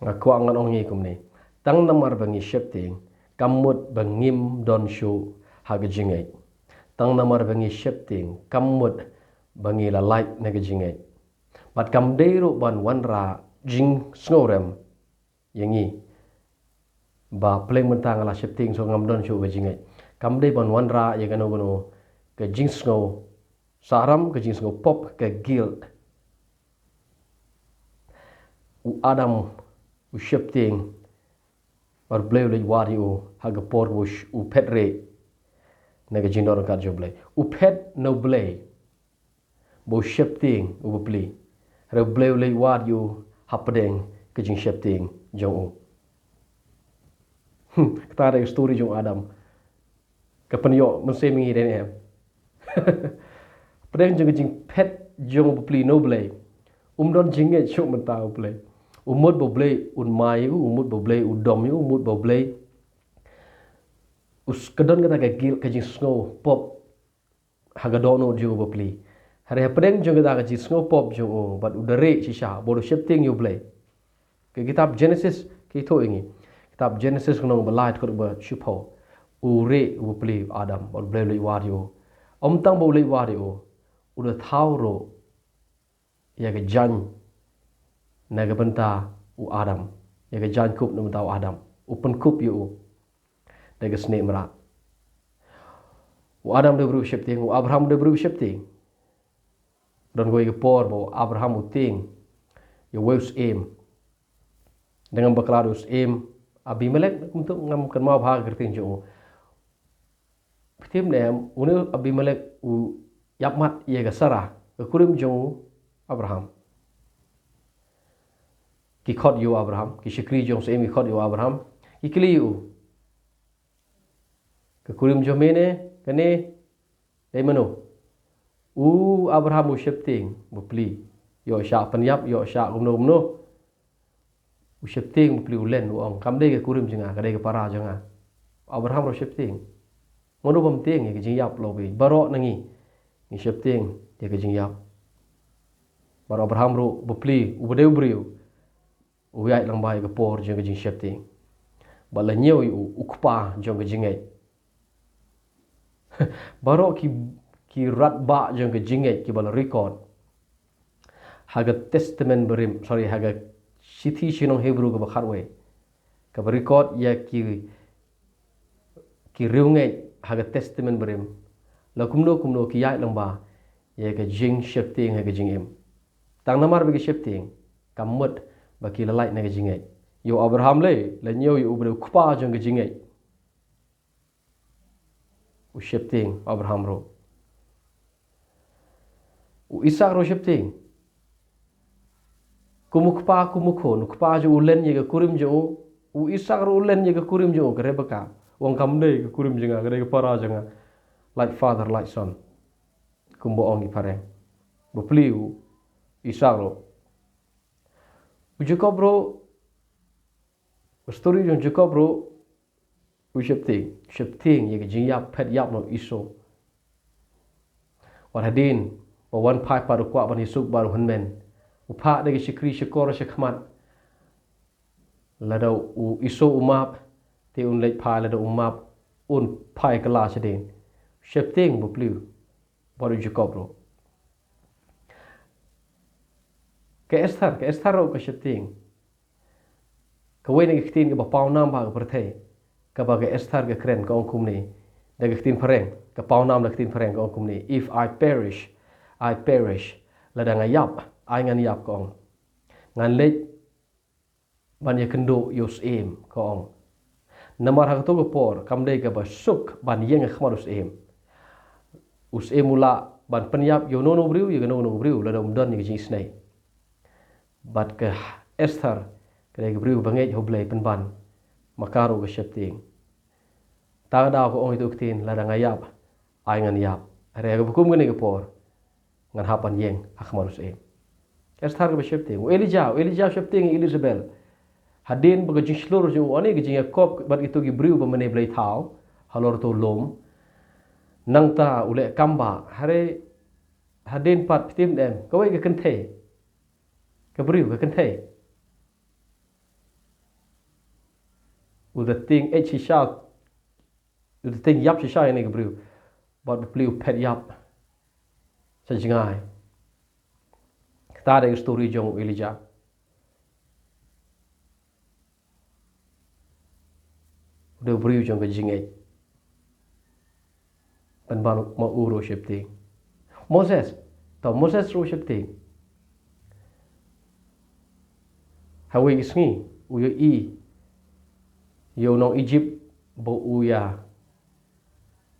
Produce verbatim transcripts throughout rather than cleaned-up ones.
Nga kwah ngan ong ïa kumne. Tang namar ba ngi sheptieng, kam mut ba ngim don shuh ha ka jingngeit. Tang namar ba ngi sheptieng, kam mut ba ngi la lait na ka jingngeit. Bad kam dei ruh ban wanrah jingsngewrem ïa ngi ba pleng mynta nga la sheptieng, so ngam don shuh ka jingngeit. Kam dei ban wanrah ïa kano kano ka jingsngew saram, ka jingsngew pop, ka guilt. U Adam u sheptieng, bad U Blei u leit wad ïa u ha ka por ba u sh-, u phet rieh na ka jingdon ryngkat jong U Blei. U phet na U Blei ba u sheptieng u bapli. Hynrei U Blei u leit wad ïa u hapdeng ka jingsheptieng jong u. Hmm, kata dei ka story jong u Adam. Ka pynïoh mynsiem ïa ngi, dei ne em? Hapdeng jong ka jingphet jong u bapli na U Blei, um don jingngeit shuh mynta U Blei. U mut ba U Blei un mai ïa u, u mut ba U Blei u dom ïa u, u mut ba U Blei u s-, ka don kata ka guilt, ka jingsngew pop ha ka dohnud jong u bapli. Hynrei hapdeng jong kata ka jingsngew pop jong u, bad u da rieh shisha, bad u sheptieng ïa U Blei. Ka kitab Genesis ka ïathuh ïa ngi. Kitab Genesis ka lynnong ba lai, dkhot ba shiphew. U rieh u bapli, u Adam, bad U Blei u leit wad ïa u. Ym tang ba u leit wad ïa u, u da thaw ruh ïa ka jaiñ na ka bynta u Adam, ïa ka jaiñkup na ka bynta u Adam. U pynkup ïa u da ka snieh mrad. U Adam u dei u briew sheptieng, u Abraham u dei u briew sheptieng. Don kawei ka por ba u Abraham u tieng ïa uwei u syiem. Dang ngam bakla da u syiem Abimelek, kumto ngam kynmaw bha ka kyrteng jong u. Phi tip ne em, une u Abimelek u ïap mat ïa ka Sarah, ka kurim jong u Abraham. Ki khot ïa u Abraham, ki shakri jong u syiem ki khot ïa u Abraham, ki kylli ïa u: Ka kurim jong me ne, kane dei mano? U Abraham u sheptieng bapli, ïoh shah pynïap, ïoh shah kumno kumno. U sheptieng bapli, u len, u ong: Kam dei ka kurim jong nga, ka dei ka para jong nga. Abraham ruh sheptieng. Mano bym tieng ïa ka jingïap lawei? Baroh na ngi ngi sheptieng ïa ka jingïap. Bad u Abraham ruh bapli, uba dei u briew, u ïaid lyngba ïa ka por jong ka jingsheptieng. Bad la ñiew ïa u, u kpa jong ka jingngeit. Baroh ki, ki radbah jong ka jingngeit kiba la record ha ka Testament Barim, sorry, ha ka Shithi Shnong Hebru kaba khatwei, kaba record ïa ki, ki riewngeit ha ka Testament Barim, la kumno kumno ki ïaid lyngba ïa ka jingsheptieng ha ka jingim. Tang namar ba ki sheptieng, kam mut ba ki la lait na ka jingngeit. Ïa u Abraham lei, la ñiew ïa u ba u dei u kpa jong ka jingngeit. U sheptieng u Abraham ruh. U Isak ruh u sheptieng. Kum u kpa kum u khun, u kpa jong u u len ïa ka kurim jong u, u Isak ruh u len ïa ka kurim jong u, ka Rebeka. U ong: Kam dei ka kurim jong nga, ka dei ka para jong nga. Like father, like son, kumba ong ki phareng. Bapli u Isak ruh. U Jakob ruh, ka story jong u Jakob ruh, u sheptieng, sheptieng ïa ka jingïap phet ïap na u Esau. Wat hadien ba wan phai pat u kwah ban ïasuk bad u hynmen, u phah da ka shakri shakor sha khmat. Lada u Esau u map, te un leit phai, lada u map, un phai kylla shadien. Sheptieng bapli u bad u Jakob ruh. Ka Esther, ka Esther ruh ka sheptieng. Kawei na ki ktien kaba paw nam bha ha ka pyrthei, kaba ka Esther ka kren, ka ong kumne, da ka ktien phareng, ka paw nam da ka ktien phareng, ka ong kumne: If I perish, I perish. Lada nga ïap, ai ngan ïap, ka ong. Ngan leit ban ïakynduh ïa u syiem, ka ong. Namar ha kato ka por kam dei kaba suk ban ïeng ha khmat u syiem. U syiem u lah ban pynïap ïa uno uno u briew, ïa kano kano u briew, lada um don ïa ka jingisynei. Bad ka Esther ka dei ka briew ba ngeit ha U Blei pynban, ma ka ruh ka sheptieng. Tang da ka ong ïa ka ktien: Lada nga ïap, ai ngan ïap. Hynrei ha kaba kum kane ka por ngan hap ban ïeng ha khmat u syiem. Esther kaba sheptieng. U Elijah, u Elijah u sheptieng ïa Elizabeth. Hadien ba ka jingshlur jong u, ani ka jingïakop bad kito ki briew ba mynne ba la thaw halor uto u lum, nangta u leh kam bha. Hynrei hadien pat, phi tip ne em, kawei ka kynthei, ka briew, ka kynthei, U da tieng ïeit shisha, u da tieng ïap shisha ïa kane ka briew. Bad bapli u phet ïap sha jngai. Kata dei ka story jong u Elijah. U dei u briew jong ka jingngeit. Pynban ma u ruh u sheptieng. Moses, to Moses ruh u sheptieng. Ha kawei ka sngi, u ïohi ïa u nong Egypt ba u ïa,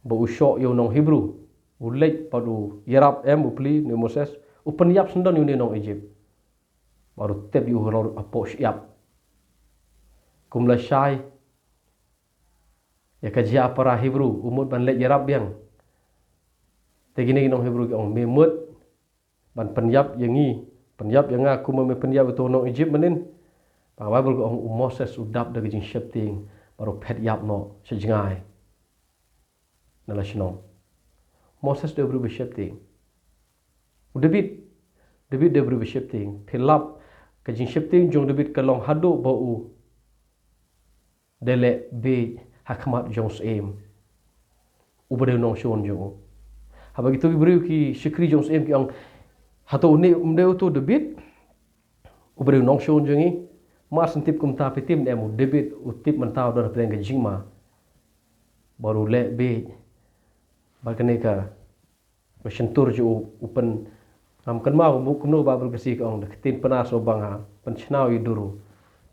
ba u shoh ïa u nong Hebrew. U leit bad u ïarap em u pli, une u Moses, u pynïap syndon ïa une u nong Egypt. Bad u tep ïa u halor hapoh shyiap. Kum lashai ïa ka jia para Hebrew, u mut ban leit ïarap biang. Te kine ki nong Hebrew ki ong, me mut ban pynïap ïa ngi, pynïap ïa nga kumba me pynïap ïa uto u nong Egypt mynnin. Ba ka Baibl ka ong u Moses u dap da ka jingsheptieng, bad u phet ïap noh sha jngai na la shnong. Moses dei u briew ba sheptieng. U David, David dei u briew ba sheptieng. Phi lap ka jingsheptieng jong David ka long haduh ba u da leh bieit ha khmat jong u syiem uba dei u nongshun jong u. Haba kito ki briew ki shakri jong u syiem ki ong, hato une um dei uto u David uba dei u nongshun jong ngi? Mar shen tip kumta, phi tip ne em, u David u tip mynta u don hapdeng ka jingma. Bad u leh bieit. Bad kane ka, ka shyntur jong u, u pyn, ngam kynmaw kumno, kumno Baibl ka sngew ka ong, da ka ktien Pnar sngewbha, pynshna ïa u dur u,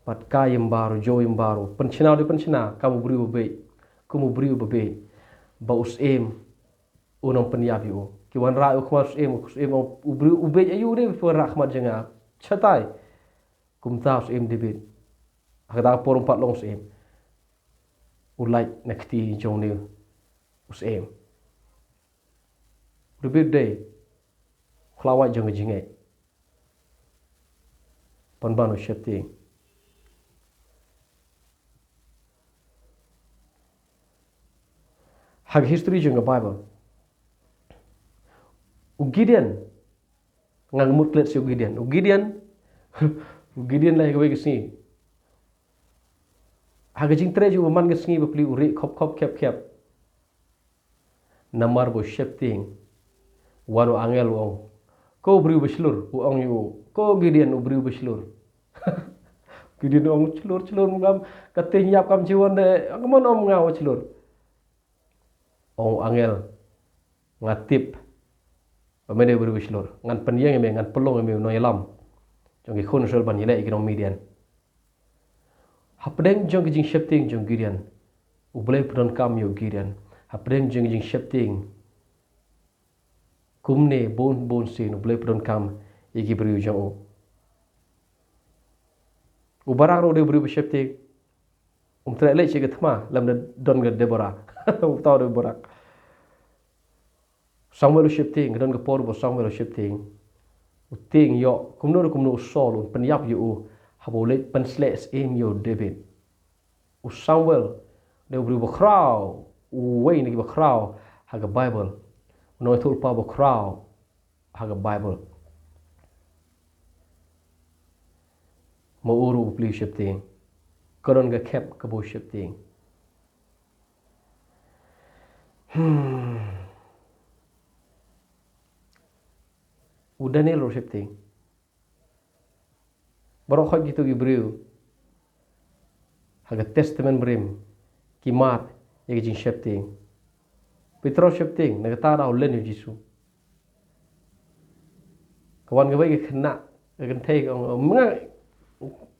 pat kai ïa u bar u, jooh ïa u bar u, pynshna dei pynshna, kam u briew ba bieit, kum u briew ba bieit, ba u syiem un ym pynïap ïa u. Ki wanrah ïa u khmat u syiem, u syiem u ong, u briew u bieit aïu dei phi wanrah khmat jong nga? Shatai. Kumta u syiem David, ha kata ka por um pat long syiem, u lait na kti jong une u syiem. David dei u khlawait jong ka jingngeit. Pynban u sheptieng. Ha ka history jong ka Baibl, u Gideon, nga mut klet sha u Gideon. U Gideon, u Gideon la ha kawei ka sngi, ha ka jingtrei jong u ba man ka sngi bapli u rieh khop khop khep khep. Namar ba u sheptieng, wan u angel u ong, ko briew ba shlur, u ong ïa u, ko Gideon u briew ba shlur. Gideon u ong, shlur, shlur, ngam, ka tieng ïap kam ju wan de, ngam ong nga u shlur. Ong u angel, nga tip ba me dei u briew ba shlur, ngan pynïeng ïa me, ngan pynlong ïa me u nongïalam jong ki khun Israel ban ïaleh ïa ki nong Midian. Hapdeng jong ka jingsheptieng jong u Gideon, U Blei u pyndonkam ïa u Gideon. Hapdeng jong ka jingsheptieng kumne bun bun sien, U Blei u pyndonkam ïa ki briew jong u. U Barak ruh u dei u briew ba sheptieng. Um treh leit sha ka thma lymda don ka Deborah. Uta u dei u Barak. Samuel u sheptieng, ka don ka por ba u Samuel u sheptieng. U tieng ïoh kumno kumno u Saul un pynïap ïa u haba u leit pynsleh syiem ïa u David. U Samuel u dei u briew bakhraw, uwei na ki bakhraw ha ka Baibl. U nongïathuhlypa bakhraw ha ka Baibl. Ma u ruh u pli u sheptieng. Ka don ka khep kaba u sheptieng. Hmm. U Daniel ruh u sheptieng. Baroh khoit kito ki briew ha ka Testament Barim ki mad ïa ka jingsheptieng. Petros sheptieng, na kata ka daw u len ïa u Jisu. Ka wan kawei ka khynnah, ka kynthei ka ong, nga,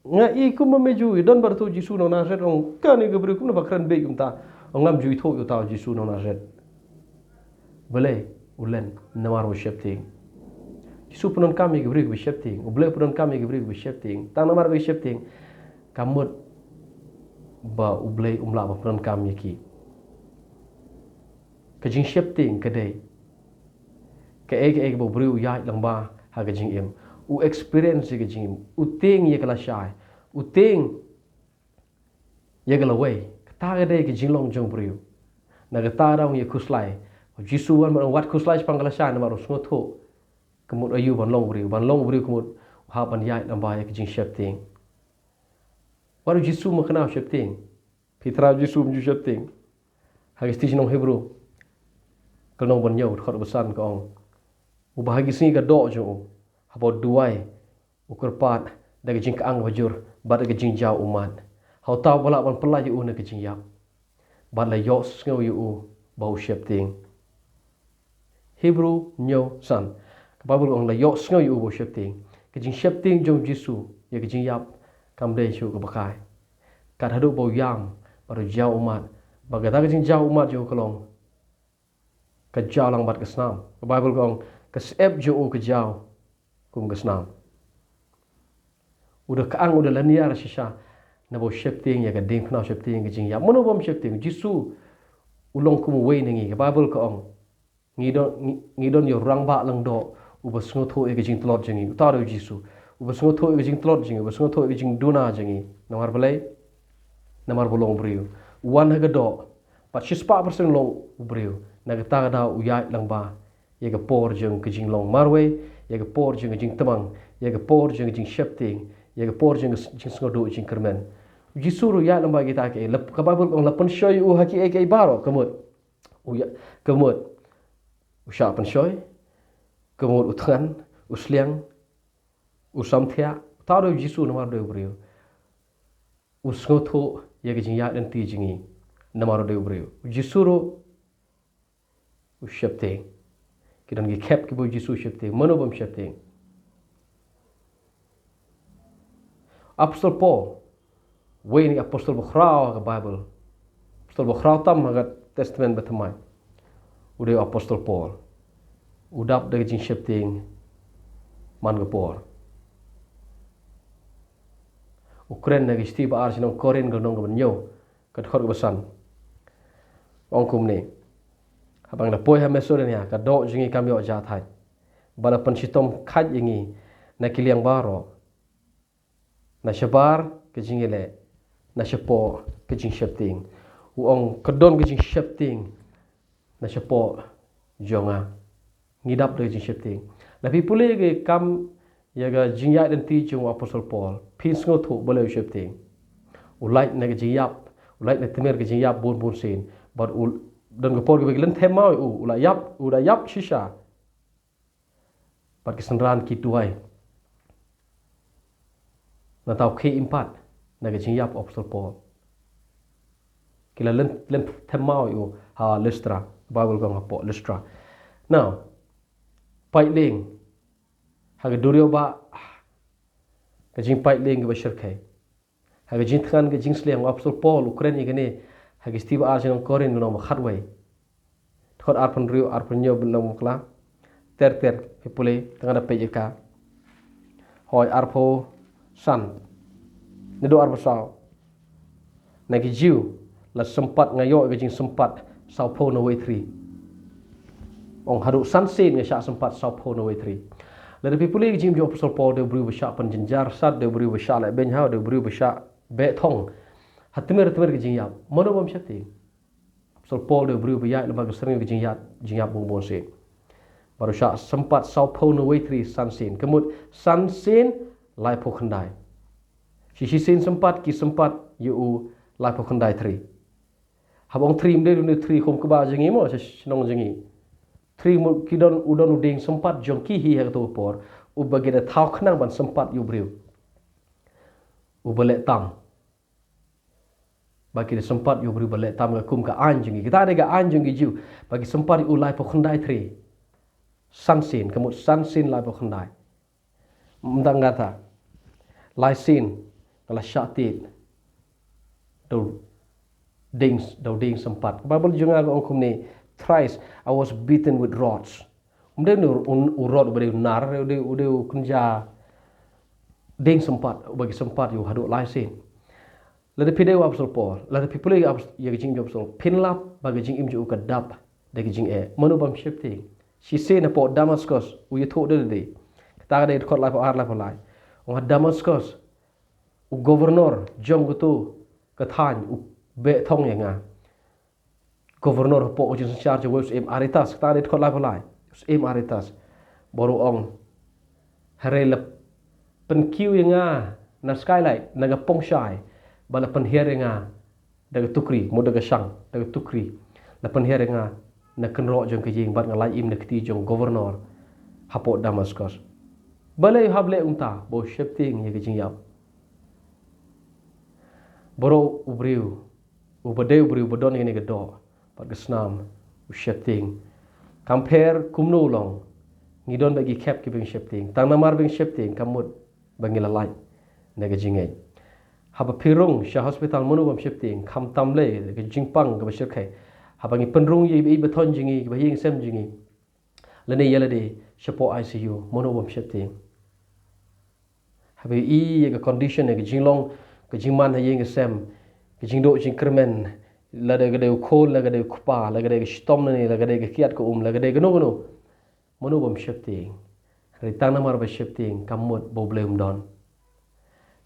nga i kumba me ju i don bad uto u Jisu nong Nasareth, ong kane ka briew kumno ba kren bieit kumta, ong ngam ju ithuh ïa uta u Jisu nong Nasareth. Balei? U len namar u sheptieng. Jisu pyndonkam ïa ki briew kiba sheptieng. U Blei pyndonkam ïa ki briew kiba sheptieng. Tang namar ba ki sheptieng, ka mut ba U Blei um lah ban pyndonkam ïa ki. Ka jingsheptieng ka dei kaei kaei kaba u briew u ïaid lyngba ha ka jingim. U experience ïa ka jingim. U tieng ïa ka lashai. U tieng ïa ka lawei. Kata ka dei ka jinglong jong u briew. Na kata ka daw ngi ïa khuslai. U Jisu u wan ban wat khuslai shaphang ka lashai namar u sngewthuh ka mut aïu ban long u briew. Ban long u briew ka mut u hap ban ïaid lyngba ïa ka jingsheptieng. Wat u Jisu ma kane u sheptieng. Phi tharai u Jisu um ju sheptieng? Ha ka shithi sha ki nong Hebru, ka lynnong ba hynñiew, dkhot ba san ka ong: Uba ha ki sngi ka doh jong u, haba u duwai, u kyrpad da ka jingkyang ba jur bad da ka jingjaw ummat, ha uta uba lah ban pyllait ïa u na ka jingïap. Bad la ïohsngew ïa u ba u sheptieng. Hebru hynñiew san. Ka Baibl ka ong la ïohsngew ïa u ba u sheptieng. Ka jingsheptieng jong u Jisu ïa ka jingïap kam dei shuh kaba kai. Kat haduh ba u ïam bad u jaw ummat, ba kata ka jingjaw ummat jong u ka long, ka jaw lang bad ka snam. Ka Baibl ka ong, ka syep jong u ka jaw kum ka snam. U da kyang, u da lyniar shisha naba u sheptieng ïa ka diengphna, u sheptieng ïa ka jingïap. Mano bym sheptieng? U Jisu u long kum uwei na ngi. Ka Baibl ka ong, ngi don, ngi, ngi don ïa u Rangbah Lyngdoh uba sngewthuh ïa ka jingtlot jong ngi. Uta u dei u Jisu uba sngewthuh ïa ka jingtlot jong ngi, uba sngewthuh ïa ka jingduna jong ngi. Namar balei? Namar ba u long u briew. U wan ha ka doh, bad shispah percent u long u briew. Na kata ka daw u ïaid lyngba ïa ka por jong ka jinglong marwei, ïa ka por jong ka jingtbang, ïa ka por jong ka jingsheptieng, ïa ka por jong ka s-, jingsngewduh jingkyrmen. U Jisu ruh u ïaid lyngba kita kiei. La, ka Baibl ka ong la pynshoi ïa u ha kiei kiei baroh. Ka mut u ïa, ka mut u shah pynshoi, ka mut u thngan, u sliang, u samthiah. Uta u dei u Jisu namar u dei u briew. U sngewthuh ïa ka jingïaid lynti jong ngi namar u dei u briew. U Jisu ruh u sheptieng. Ki don ki khep kiba u Jisu u sheptieng. Mano bym sheptieng? Apostol Paul, uwei na ki apostol ba khraw ha ka Baibl, apostol ba khraw tam ha ka Testament Bathymmai, u dei u apostol Paul. U dap da ka jingsheptieng man ka por. U kren ha ka shithi ba ar sha ki nong Korinth, ka lynnong kaba hynñiew, ka dkhot kaba san. Ong kumne: Haba ngi la poi ha Masedonia, ka doh jong ngi kam ïoh jahthait, ba la pynshitom khait ïa ngi na ki liang baroh, na shabar ka jingïaleh, na shapoh ka jingsheptieng. U ong ka don ka jingsheptieng na shapoh jong nga. Ngi dap da ka jingsheptieng. La phi pule ka kam ïa ka jingïaid lynti jong u apostol Paul, phin sngewthuh balei u sheptieng. U lait na ka jingïap, u lait na tmier ka jingïap bun bun sien. Bad u don ka por kaba ki lynthem maw ïa u, u la ïap, u la ïap shisha. Bad ki synran ki duwai. Nangta u khie im pat na ka jingïap u apostol Paul. Ki la lyn, lynthem maw ïa u ha Listra. Baibl ka ong hapoh Listra. Now, pait lieng ha ka duriaw ba, ka jingpait lieng kaba shyrkhei. Ha ka jingthngan ka jingsliang, u apostol Paul u kren ïa kane ha ki shithi ba ar sha ki nong Korinth, ka lynnong ba khatwei, dkhot arphew hynriew, arphew hynñiew, bad long bakla. Ter ter, phi pule, tang da peit ïa ka. Hooid, arphew san. Naduh arphew saw. Na ki Jiw la sympat, nga ïoh ïa ka jingsympat sawphew na wei thri. Ong haduh san sien nga shah sympat sawphew na wei thri. Lada phi pule ïa ka jingim jong u apostol Paul, u dei u briew ba shah pynjynjar sat, u dei u briew ba shah lehbeiñhaw, u dei u briew ba shah beh thong ha tmier tmier ka jingïap. Mano bym sheptieng? Apostol Paul u dei u briew ba ïaid lyngba ka syrngiew ka jingïap, jingïap bun bun sien. Bad u shah sympat sawphew na wei thri san sien. Ka mut san sien laiphew khyndai. Shi shisien sympat, ki sympat ïa u laiphew khyndai thri. Haba ong thri, ym dei ruh thri kum kaba jong ngi mo, sha shnong jong ngi. Thri mut ki don, u don u dieng sympat jong ki hi ha kato ka por, uba ki da thaw khnang ban sympat ïa u briew uba leh tam. Ba ki da sympat ïa u briew ba leh tam, ka kum ka aiñ jong ngi. Kata dei ka aiñ jong ki Jiw. Ba ki sympat ïa u laiphew khyndai thri. San sien, ka mut san sien laiphew khyndai. Ym tang kata, lai sien nga la shah tied da u dieng, da u dieng sympat. Ka Baibl jong nga ka ong kumne: Thrice I was beaten with rods. Ym dei u, u, u rod uba dei u nar, u dei, u dei u kynja dieng sympat uba ki sympat ïa u haduh lai sien. Lada phi dei u apostol Paul, lada phi pule ïa ka jingim jong u apostol, phin lap ba ka jingim jong u ka dap da ka jingeh. Mano bym sheptieng? Shisien hapoh Damascus, u ïathuh da lade. Kata ka dei dkhot laiphew ar, laiphew lai. Ong ha Damascus, u governor jong kato ka thaiñ u beh thong ïa nga. Governor hapoh ka jingsynshar jong uwei u syiem Aretas, kata ka dei dkhot laiphew lai. U syiem Aretas, bad u ong: Hynrei la pynkiew ïa nga na skylight, na ka pongshai, bad la pynhiar ïa nga da ka tukri, mut da ka shang, da ka tukri, la pynhiar ïa nga na kynroh jong ka ïing bad nga la im na kti jong governor hapoh Damascus. Balei hap leh kumta? Ba u sheptieng ïa ka jingïap. Baroh u briew, uba dei u briew ba don ïa kane ka doh bad ka snam, u sheptieng. Kam pher kumno long, ngi don bad ki khep kiba ngi sheptieng. Tang namar ba ngi sheptieng kam mut ba ngi la lait na ka jingngeit. Haba phi rung sha hospital, mano bym sheptieng? Khamtam lei ka jingpang kaba shyrkhei. Haba ngi pynrung ïa i ba thon jong ngi, ba ïing sem jong ngi, lane ïa lade shapoh I C U, mano bym sheptieng? Haba i ïa ka condition, ïa ka jinglong, ka jingman ha ïing ka sem, ka jingduh jingkyrmen, lada ka dei u khun, lada ka dei u kpa, lada ka dei ka shitom, lane lada ka dei ka kiad ka um, lada ka dei kano kano, mano bym sheptieng? Hynrei tang namar ba sheptieng kam mut ba U Blei um don.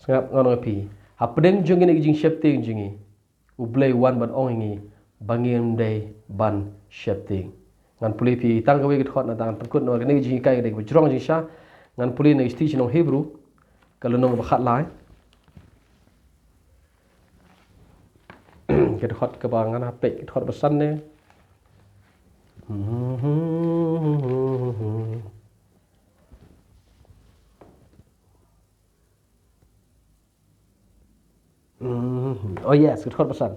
Sngap, ngan ong ïa phi, hapdeng jong kane ka jingsheptieng jong ngi, U Blei u wan ban ong ïa ngi ba ngim dei ban sheptieng. Ngan pule ïa phi tang kawei ka dkhot, nangta ngan pynkut, namar kane ka jinghikai ka dei kaba jrong jingshisha. Ngan pule na ka shithi sha ki nong Hebru, ka lynnong kaba khatlai, ka dkhot kaba, ngan hap peit ka dkhot ba san ne. Oh yes, ka dkhot ba san.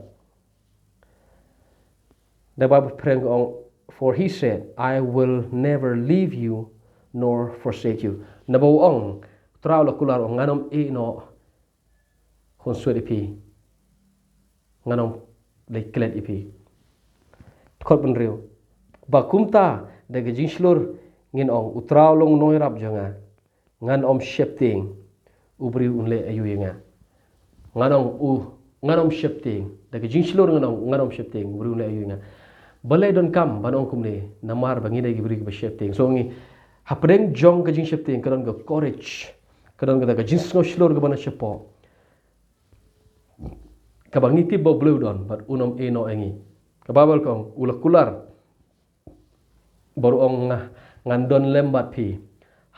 Da ba pyrshang ka ong, "For he said, I will never leave you nor forsake you." Naba u ong, Trai u la kular, u ong, "Ngan ym ïehnoh khunswet ïa phi, ngan ym leit klet ïa phi." Dkhot ba hynriew, "Ba kumta da ka jingshlur ngin ong, U Trai u long u nongïarap jong nga, ngan ym sheptieng, u briew un leh aïu ïa nga." Ngan ong u, ngan ym sheptieng, da ka jingshlur ngan ong, ngan ym sheptieng, u briew un leh aïu ïa nga. Balei donkam ban ong kumne? Namar ba ngi dei ki briew kiba sheptieng. So ngi, hapdeng jong ka jingsheptieng ka don ka courage, ka don kata ka jingsngew shlur kaba na shapoh, kaba ngi tip ba U Blei u don bad un ym ïehnoh ïa ngi. Ka Baibl ka ong, u la kular bad u ong, "Nga, ngan don lem bad phi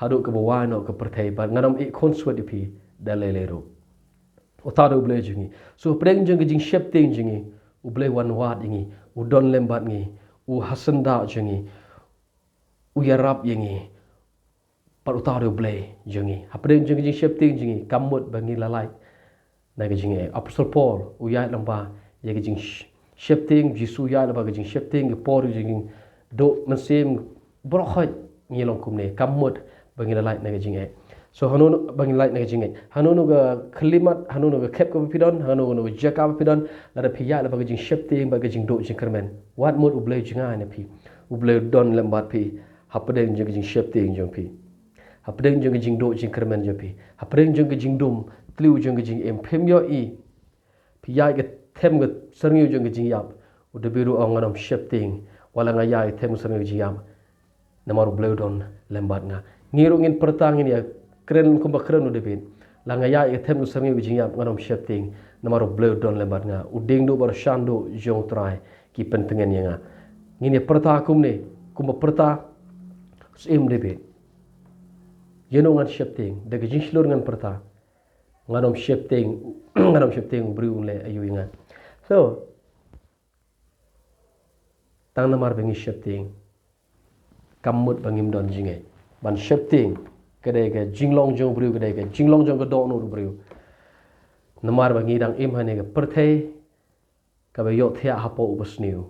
haduh kaba wai noh ka pyrthei, bad ngan ym ïeh khunswet ïa phi da lei lei ruh." Uta u dei U Blei jong ngi. So hapdeng jong ka jingsheptieng jong ngi, U Blei u wan wad ïa ngi, u don lem bad ngi, u hasyndah jong ngi, u ïarap ïa ngi. Bad uta u dei U Blei jong ngi. Hapdeng jong ka jingsheptieng jong ngi, kam mut ba ngi la lait na ka jingngeit. Apostol Paul u ïaid lyngba ïa ka jingsheptieng, Jisu u ïaid lyngba ka jingsheptieng, ka por jong ka jingduh mynsiem, baroh khoit ngi long kumne, kam mut ba ngi la lait na ka jingngeit. So hangno ba ngi lait na ka jingngeit? Hangno ka khyllipmat, hangno ka khep kaba phi don, hangno ka jaka ba phi don, lada phi ïaid lyngba ka jingsheptieng bad ka jingduh jingkyrmen, wat mut U Blei u jngai na phi. U Blei u don lem bad phi hapdeng jong ka jingsheptieng jong phi, hapdeng jong ka jingduh jingkyrmen jong phi, hapdeng jong ka jingdum tliw jong ka jingim. Phim ïohi, phi ïaid ka them ka syrngiew jong ka jingïap, u Dabid u ong, "Ngan ym sheptieng, wat la nga ïaid ka them ka syrngiew ka jingïap, namar U Blei u don lem bad nga." Ngi ruh ngin pyrta, ngin ïa kren kumba kren u Dabid, "La nga ïaid ka them ka syrngiew ka jingïap, ngan ym sheptieng, namar U Blei u don lem bad nga. U dieng duh bad u shan duh jong U Trai ki pyntngen ïa nga." Ngin ïa pyrta kumne, kumba pyrta u syiem Dabid. Ïa no ngan sheptieng? Da ka jingshlur ngan pyrta, "Ngan ym sheptieng, ngan ym sheptieng, u briew un leh aïu ïa nga." So tang namar ba ngi sheptieng, kam mut ba ngim don jingngeit. Ban sheptieng ka dei ka jinglong jong u briew, ka dei ka jinglong jong ka dohnud u briew. Namar ba ngi dang im ha kane ka pyrthei kaba ïohthiah hapoh u basniew,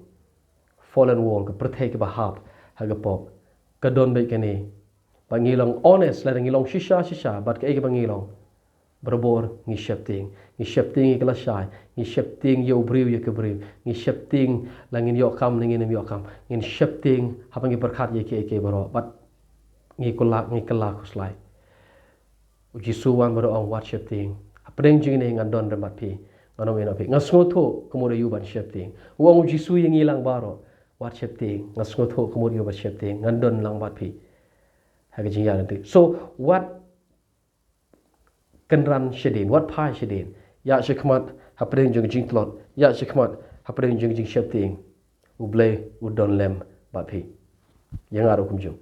fallen world, ka pyrthei kaba hap ha ka pop. Ka don beit kane. Ba ngi long honest, lada ngi long shisha shisha bad kaei kaba ngi long, barabor ngi sheptieng. Ngi sheptieng ïa ka lashai, ngi sheptieng ïa u briew ïa ka briew, ngi sheptieng la ngin ïoh kam ne ngin ym ïoh kam, ngin sheptieng haba ngi pyrkhat ïa kiei kiei baroh, bad ngi kylla, ngi kylla khuslai. U Jisu u wan bad u ong, "Wat sheptieng. Hapdeng jong kine ngan don lem bad phi, ngan ym ïehnoh phi. Nga sngewthuh ka mut aïu ban sheptieng." U ong u Jisu ïa ngi lang baroh, "Wat sheptieng. Nga sngewthuh ka mut aïu ban sheptieng. Ngan don lang bad phi ha ka jingïaid lynti." So wat kynran shadien, wat phai shadien. Ïaid shakhmat hapdeng jong ka jingtlot, ïaid shakhmat hapdeng jong ka jingsheptieng. U Blei u don lem bad phi. Ïa nga ruh kumjuh.